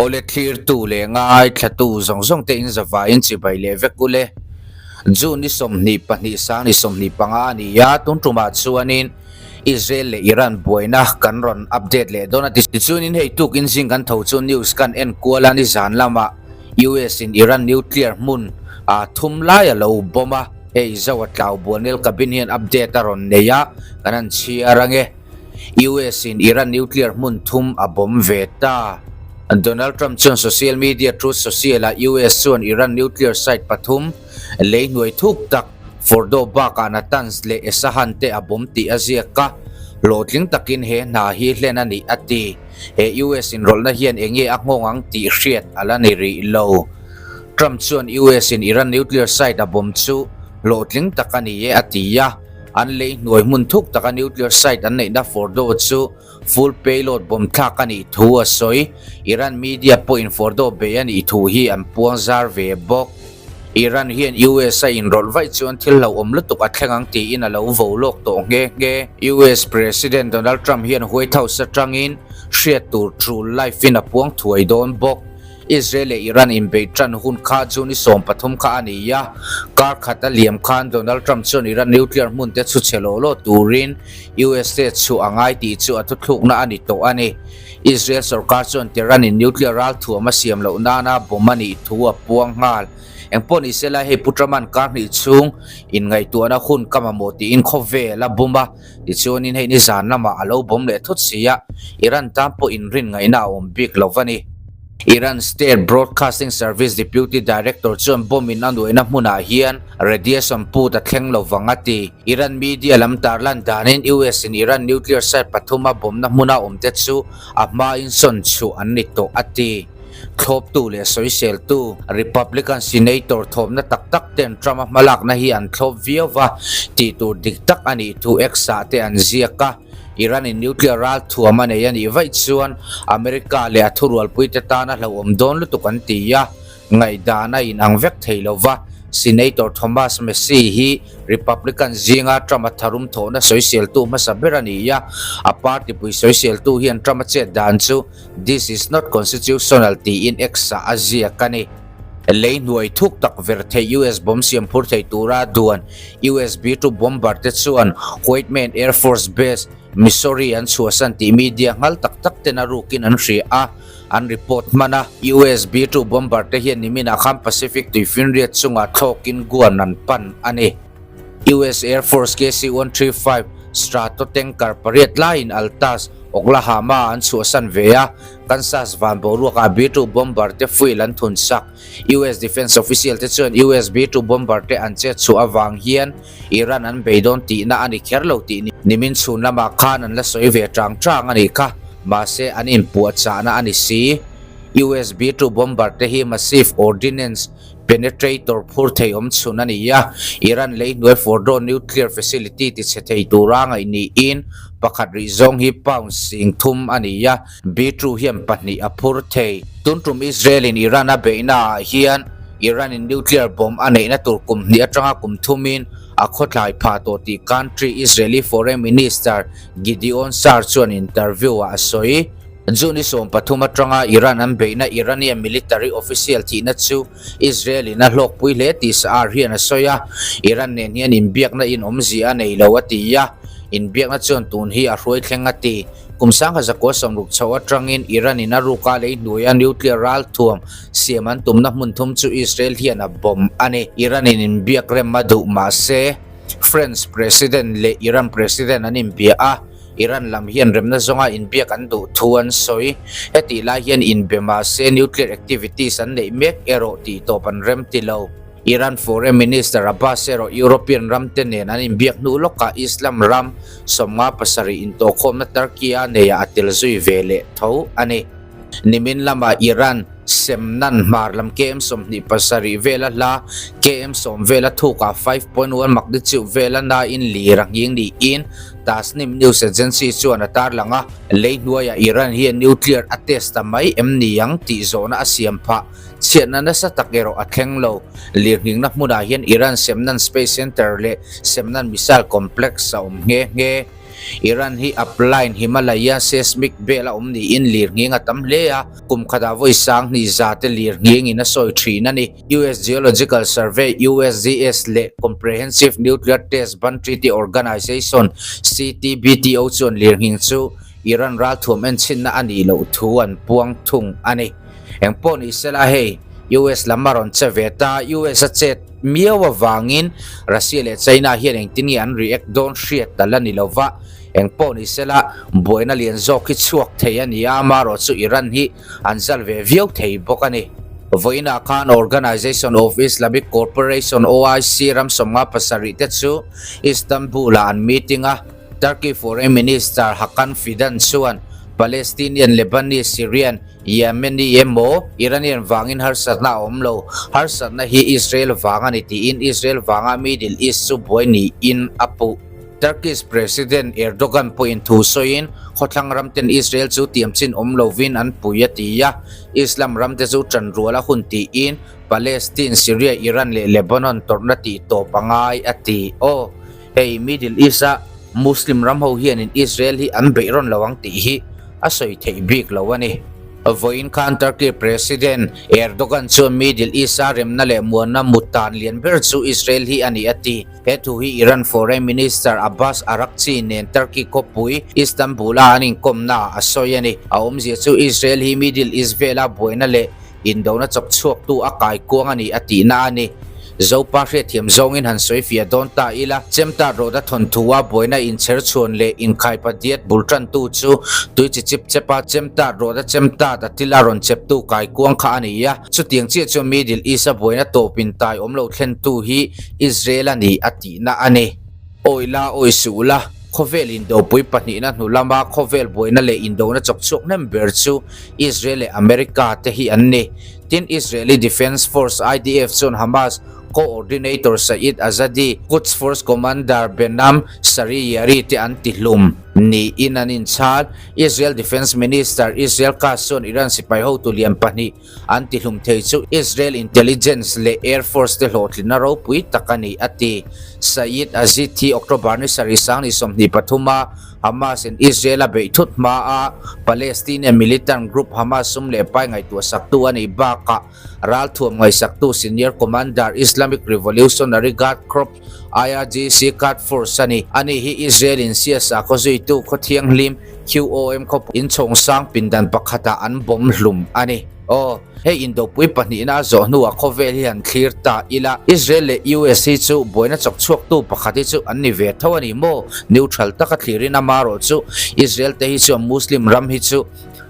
Awle thlirtu leh ngaithlatu zawng zawng te in zavaiin chibai leh vek ule. June ni 22 sang ni 25 a ni a, tun tumah chuanin Israel leh Iran buaina kan rawn update leh dawn a. Tichuanin hei tukin zing kan tho chu news kan en kual a, nizan lamah US in Iran nuclear hmun a thum lai a lo bomb a, hei zo a tlau buanel cabin hian update a rawn nei a, kan han chhiar ange. US in Iran nuclear hmun thum a bomb ve ta. Donald Trump chuan social media Truth Social ah US chuan Iran nuclear site pathum lei hnuai thuk tak Fordow bakah Natanz leh Esfahan te a bomb tih a ziak a, hlawhtling takin he hna hi hlen a nih a ti. He US inrawlhna hian eng nge a nghawng ang tih hriat a la ni rih lo. Trump chuan US in Iran nuclear site a bomb chu hlawhtling tak a ni e a ti a. An lei hnuai hmun thuk taka nuclear site an neihna Fordow chu full payload bomb thlak a nih thu a sawi. Iran media pawhin Fordow bei a nih thu hi an puang zar ve bawk. Iran hian US a inrawlh vaih chuan thil hlauhawm lutuk a thleng ang tiin a lo vo lawk tawh nghe nghe. US President Donald Trump hian White House atangin hriat tur True Life in a puang thuai dawn bawk. Israel leh Iran inbeih tan hun kha June 13 kha a ni a, kar khat a liam khan Donald Trump chuan Iran nuclear hmun te chhu chhe lawh lawh turin USA chhuah a ngai tih chu a thuthlukna a ni tawh a ni. Israel sorkar chuan Tehran in nuclear ral thuam a siam loh nana bomb a nih thu a puang nghal. Engpawh ni se lai hei Pu Trump-a'n kar hnih chhung inngaihtuahna hun ka mamawh tiin khawvel a bum a, tichuanin hei nizan lamah a lo bomb leh thut si a, Iran tan pawh inrin ngaihna a awm bik lo a ni. Iran State Broadcasting Service Deputy Director chuan bomb in a nuaihna hmunah hian radiation put a thleng lo vang a ti. Iran media lam tarlan danin US in Iran nuclear site pathuma bomb na hmuna awmte chu a hmain sawn chhuah an ni tawh a ti. Thlawptu leh sawiseltu Republican Senator thawmna tak tak ten Trump a hmalakna hi an thlawp viau va, tih tur dik tak a nih thu X-ah te an ziak a. Iran in nuclear ral thuam a nei a nih vaih chuan America leh a thurualpuite tan a hlauhawm dawn lutuk an ti a, ngaihdan a inang vek thei lo va. Senator Thomas Massie hi Republican zinga Trump a tharum thawhna sawiseltu hmasa ber a ni a, a party pui sawiseltu hian Trump a chet dan chu This is not constitutional tiin X-ah a ziak a ni. Lei hnuai thuk tak ver theih US bomb siam phur thei tura duan US B-2 bomber te chuan Whiteman Air Force Base, Missouri an chhuahsan tih media nghal tak tak ten a rukin an hria a, an report hman a. US B-2 bomber te hian niminah khan Pacific tuifinriat chungah thlawkin Guam an pan a ni. US Air Force KC-135 Stratotanker pariat laiin Altas, Oklahoma an chhuahsan ve a, Kansas van boruakah B-2 bomber te fuel an thun sak. US Defence official te chuan US B-2 bomber te an chet chhuah avang hian Iran an bei dawn tihna a ni kher lo tih nimin chhun lamah khan an la sawi ve chang chang a nih kha, mahse an inpuahchahna a ni si. US B-2 bomber te hi massive ordnance Penetrator phur thei awm chhun a ni a, Iran lei hnuai Fordow nuclear facility ti chhe thei tura ngaih niin pakhat rih zawng hi pound 3000 a ni a, B-2 hian pahnih a phur thei. Tun tum Israel in Iran a beihna ah hian Iran in nuclear bomb a neihna tur kum hnih atanga kum thumin a khawtlai phah tawh tih country Israeli Foreign Minister Gideon Saar chuan interview ah a sawi. June 13 atanga Iran an beihna Iranian military official thihna chu Israel in a hlawkpui hle tih Saar hian a sawi a, Iran nen hian inbiakna in awmzia a nei lo a ti a, inbiakna chuan tun hi a hruai thleng a ti. Kum 1960 chho atangin Iran in a ruka lei hnuaia nuclear ralthuam siam an tumna hmun thum chu Israel hian a bomb a ni. Iran in inbiak rem a duh mahse French President leh Iran President an inbia a, Iran lam hian remna zawnga inbiak an duh thu an sawi. Hetih lai hian inbe mahse nuclear activities an neih mek erawh tih tawp an rem ti lo. Iran Foreign Minister Abbas erawh European ram te nen an inbiak hnu lawkah Islam ram 57 intawhkhawmna Turkey a neiah a tel zui ve leh tho a ni. Nimin lamah Iran Semnan hmar lam KM 27 vela hla KM 10 vela thukah 5.1 magnitude vela nain lir a nghing niin Tasnim News Agency chuan a tarlang a, lei hnuaiah Iran hian nuclear a test ta mai em ni ang tih zawhna a siam phah. Chhiatna nasa tak erawh a thleng lo. Lirnghingna hmunah hian Iran Semnan Space Center leh Semnan Missile Complex a awm nghe nghe. Iran hi upline Himalaya seismic belt a awm niin lirnghing a tam hle a, kum khatah vawi 2000 te lirnghingin a sawi thin a ni. US Geological Survey, USGS, leh Comprehensive Nuclear Test Ban Treaty Organization, CTBTO, chuan lirnghing chu Iran ralthuam enchhinna a nih loh thu an puang thung a ni. Engpawh ni sela hei, US lam a rawn che ve ta, US a chet miau avangin Russia leh China hian engtin nge an react dawn hriat ta la ni lo va, engpawh ni sela buaina lian zawk hi chhuak thei a ni a, amaherawh chu Iran hi an zal ve viau thei bawk a ni. Vawiinah khan Organization of Islamic Cooperation, OIC, ram 57 te chu Istanbul-ah an meeting a, Turkey Foreign Minister Hakan Fidan chuan Palestinian, Lebanese, Syrian, Yemeni emaw Iranian vangin harsatna a awm lo, harsatna hi Israel vang a ni tiin Israel vanga Middle East chu buai niin a puh. Turkish President Erdogan pawhin thu sawiin khawthlang ramten Israel chu tiamchin awm lovin an pui a ti a, Islam ramte chu tanrual a hun tiin Palestine, Syria, Iran leh Lebanon tawrhna tih tawp a ngai a ti. Aw, hei Middle East-a Muslim ram ho hianin Israel hi an beih rawn lo ang tih hi a sawi theih bik lo a ni. Vawiin khan Turkey President Erdogan chuan Middle East-a remna leh muanna muttan lian ber chu Israel hi a ni a ti. He thu hi Iran Foreign Minister Abbas Araghchi nen Turkey khawpui Istanbul-a an inkawmnaah a sawi a ni. A awmzia chu Israel hi Middle East vela buaina leh indona chawp chhuaktu a kaikuang a ni a tihna a ni. Zopa hriatthiam zawngin han sawi fiah dawn ta ila, Chemtat rawta thawnthua buaina inchher chhuan leh inkhaipa diat bul tantu chu tui chi chip chepa Chemtat rawta Chemtat a tila rawn cheptu kaikuang kha a ni a. Chutiang chiah chuan Middle East-a buaina tawpin tai awm lo thlentu hi Israel a ni a tihna a ni. Awi la, awi suh la, khawvel indopui pahnihna hnu lama khawvel buaina leh indona chawk chhuak hnem ber chu Israel leh America te hi an ni. Tin, Israeli Defence Force, IDF, chuan Hamas Co-ordinator Saeed Azadi, Quds Force Commander Benam Sariyari te an tihlum niin an inchhal. Israel Defence Minister Israel Katz chuan Iran sipai hotu lian pahnih an tihlum thei chu Israel Intelligence leh Air Force te hlawhtlinna ropui tak a ni, a ti. Saeed Azid hi October ni sarih 2023 a Hamas in Israel a beih thut hma a Palestinian militant group Hamas sum leh pai ngaihtuah saktu a nih bakah ralthuam ngaihsaktu Senior Commander Islamic Revolutionary Guard Corps, IRGC, Guard Force a ni. Ani hi Israel in siasa khaw zuitu khaw thianghlim QOM khawpui inchhawng sang pindan pakhatah an bawm hlum a ni. Aw, hei indopui pahnihna a zawh hnuah khawvel hi han thlir ta ila, Israel leh US hi chu buaina chawk chhuaktu pakhat hi chu an ni ve tho a ni maw? Neutral taka thlirin amarawh chu Israel te hi chuan Muslim ram hi chu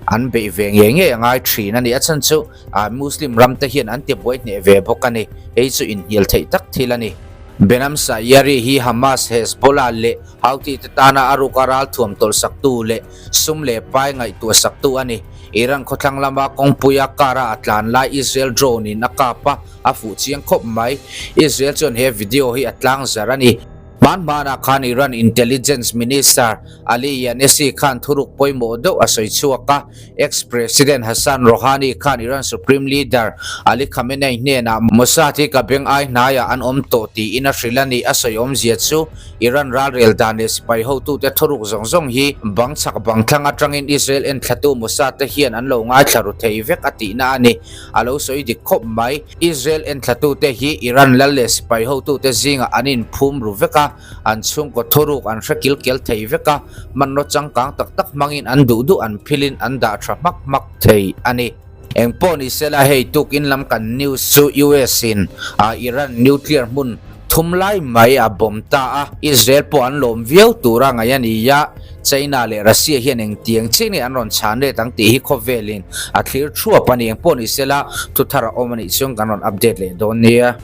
an beih ve ngei ngei a ngai thin a ni. A chhan chu Muslim ram te hian an ti buai hneh ve bawk a ni. Hei chu inhnial theih tak thil a ni. Benam Sayari hi Hamas, Hezbollah leh Houthi te tana a ruka ralthuam tawlhsaktu leh sum leh pai ngaihtuah saktu a ni. Iran khawthlang lama kawngpuia car-a a tlan lai Israel drone-in a kap a, a fuh chiang khawp mai. Israel chuan he video hi a tlang zar a ni. Hman hmanah khan Iran Intelligence Minister Ali Yanesi khan thuruk pawimawh deuh a sawi chhuak a, Ex-President Hassan Rouhani khan Iran Supreme Leader Ali Khamenei hnenah Mossad hi ka beng ai hnaiah an awm tawh tiin a hrilh a ni. A sawi awmzia chu Iran ralrel dan leh sipai hotute thuruk zawng zawng hi bang chhak bang thlang atangin Israel enthlatu Mossad te hian an lo ngaithla ru thei vek a tihna a ni. A lo sawi dik khawp mai. Israel enthlatute hi Iran lal leh sipai hotute zingah an inphum ru vek a, an chhungkaw thuruk an hre kilkel thei vek a, hmanraw changkang tak tak hmangin an duh duh an philin an dah tha hmak hmak thei a ni. Engpawh ni sela hei tukin lam kan news chu US in a Iran nuclear hmun thum lai mai a bomb ta a, Israel pawh an lawm viau tura ngaih a ni a, China leh Russia hian engtiang chiah nge an rawn chhan let ang tih hi khawvelin a thlir thuap a ni. Engpawh ni sela thuthar a awm a nih chuan kan rawn update leh dawn nia.